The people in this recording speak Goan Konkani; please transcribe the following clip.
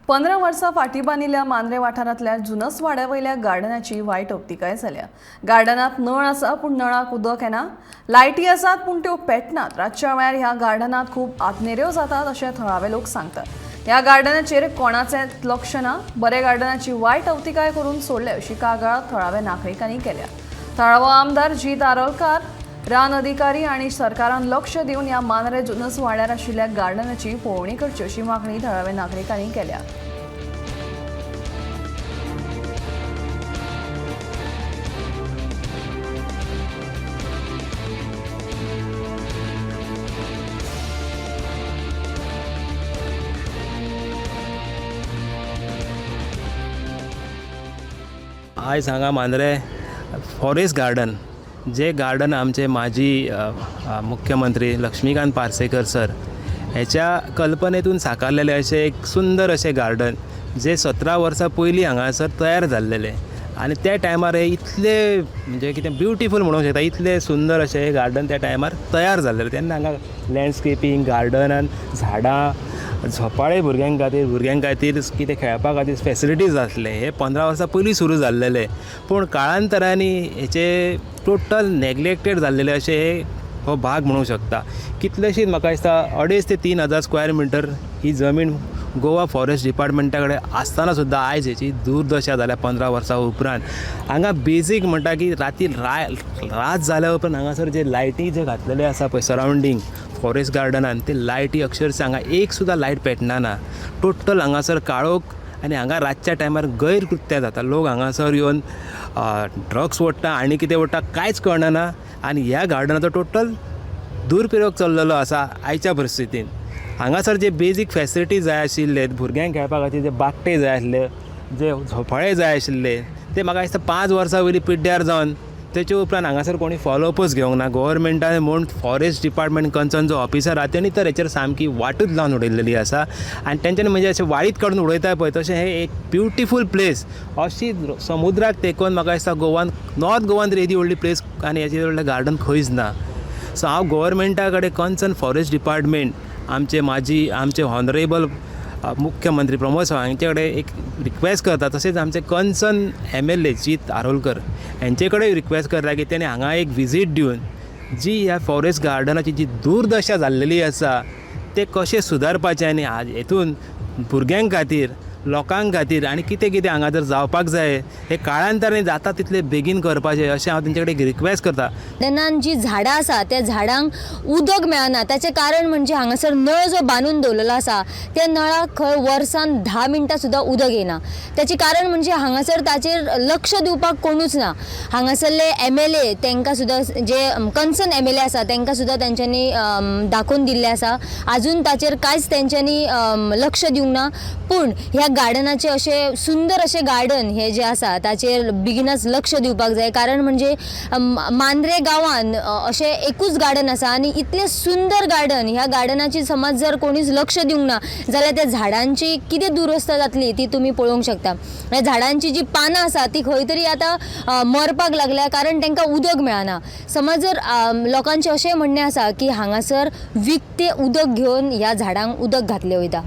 15 वर्सां फाटीं बांदिल्ल्या मांद्रे वाठारांतल्या जुनस वाड्या वयल्या गार्डनाची वायट अवतिकाय जाल्या. गार्डनांत नळ आसा पूण नळाक उदक येना, लायटी आसात पूण त्यो पेटनात. रातच्या वेळार ह्या गार्डनांत खूब आत्नेऱ्यो जातात अशें थळावे लोक सांगतात. ह्या गार्डनाचेर कोणाचें लक्ष ना, बरे गार्डनाची वायट अवतिकाय करून सोडले अशी कागाळ थळाव्या नागरिकांनी केल्या. थळावो आमदार जीत आरोलकार, रान अधिकारी आनी सरकारान लक्ष दिवन ह्या मांद्रे जुनस वाड्यार आशिल्ल्या गार्डनाची पळोवणी करची अशी मागणी थळाव्या नागरिकांनी केल्या. आयज हांगा मांद्रे फॉरेस्ट गार्डन, जे गार्डन आमचे माजी मुख्यमंत्री लक्ष्मीकांत पार्सेकर सर हेच्या कल्पनेतून साकारलेलें अशें एक सुंदर अशें गार्डन जे 17 वर्सां पयलीं हांगासर तयार जाल्लेलें आनी त्या टायमार हे इतले म्हणजे कितें ब्युटिफूल म्हणूंक शकता, इतलें सुंदर अशें हें गार्डन त्या टायमार तयार जाल्लेलें. तेन्ना हांगा लँडस्केपींग, गार्डनान झाडां, झोपाळे भुरग्यां खातीर, भुरग्यां खातीर कितें खेळपा खातीर फॅसिलिटीज आसले. हे 15 वर्सां पयलीं सुरू जाल्लेलें, पूण काळांतरांनी हेचे टोटल नॅग्लेक्टेड जाल्लेले अशें हे हो भाग म्हणूंक शकता. कितलेशीच म्हाका दिसता 2.5 ते 3,000 स्क्वेअर मिटर ही जमीन गोवा फॉरेस्ट डिपार्टमेंटा कडेन आसतना सुद्दां आयज हेची दुर्दशा जाल्या 15 वर्सां उपरांत. हांगा बेजीक म्हणटा की राती रात जाल्या उपरांत हांगासर जे लायटी जे घातलेले आसा पळय सरावंडींग फॉरेस्ट गार्डनान, ते लायटी अक्षरशा हांगा एक सुद्दां लायट पेटना ना. टोटल हांगासर काळोख आनी हांगा रातच्या टायमार गैरकृत्यां जाता. लोक हांगासर येवन ड्रग्स ओडटा आनी कितें ओडटा कांयच कळना आनी ह्या गार्डनाचो टोटल दुरुपयोग चल्लेलो आसा आयच्या परिस्थितीन. हांगासर जे बेजीक फॅसिलिटीज जाय आशिल्ले भुरग्यांक खेळपा खातीर, जे बाकटे जाय आसले, जे झोपाळे जाय आशिल्ले, ते म्हाका दिसता 5 वर्सां वयली पिड्ड्यार जावन तेचे उपरांत हांगासर कोणी फॉलोअपच घेवंक ना. गोवोरमेंटान म्हूण फॉरेस्ट डिपार्टमेंट कन्सर्न जो ऑफिसर आसा तेणी तर हेचेर सामकी वाटूच लावन उडयलेली आसा आनी तेंच्यांनी म्हणजे अशें वाळीत काडून उडयता पळय तशें हें एक ब्युटिफूल प्लेस अशी समुद्राक तेंकोन म्हाका दिसता गोवान, नॉर्थ गोवान तर येदी व्हडली प्लेस आनी हेचे व्हडलें गार्डन खंयच ना. सो हांव गोवोरमेंटा कडेन कन्सर्न फॉरेस्ट डिपार्टमेंट, आमचे माजी आमचे ऑनरेबल मुख्यमंत्री प्रमोद सावंत हांचे कडेन एक रिक्वेस्ट करता, तशेंच आमचे कन्सर्न MLA Jeet Arolkar हेंचे कडेन रिक्वेस्ट करता की तेणी हांगा एक विजीट दिवन जी ह्या फॉरेस्ट गार्डनाची जी दुर्दशा जाल्लेली आसा ते कशें सुदारपाचें आनी हेतून भुरग्यां खातीर, लोकां खातीर आनी कितें कितें हांगा जर जावपाक जाय हे काळांतरान जाता तितले बेगीन करपाचें अशें हांव तेंचे कडेन रिक्वेस्ट करता. गार्डनान जी झाडां आसा त्या झाडांक उदक मेळना, ताचें कारण म्हणजे हांगासर नळ जो बांदून दवरलेलो आसा त्या नळाक खंय वर्सान 10 मिनटां सुद्दां उदक येना. ताचें कारण म्हणजे हांगासर ताचेर लक्ष दिवपाक कोणूच ना. हांगासरले MLA तांकां सुद्दां, जे कन्सर्न MLA आसा तांकां सुद्दां तेंच्यांनी दाखोवन दिल्लें आसा, आजून ताचेर कांयच तेंच्यांनी लक्ष दिवंक ना. पूण ह्या गार्डनाचें अशें सुंदर अशें गार्डन हें जें आसा ताचेर बेगीनच लक्ष दिवपाक जाय. कारण म्हणजे मांद्रे गांवान अशें एकूच गार्डन आसा आनी इतलें सुंदर गार्डन, ह्या गार्डनाची समज जर कोणीच लक्ष दिवंक ना जाल्यार त्या झाडांची कितें दुरवस्था जातली ती तुमी पळोवंक शकता. ह्या झाडांची जी पानां आसा ती खंय तरी आतां मरपाक लागल्या, कारण तांकां उदक मेळना. समज जर लोकांचें अशें म्हणणें आसा की हांगासर विकतें उदक घेवन ह्या झाडांक उदक घातलें वयता.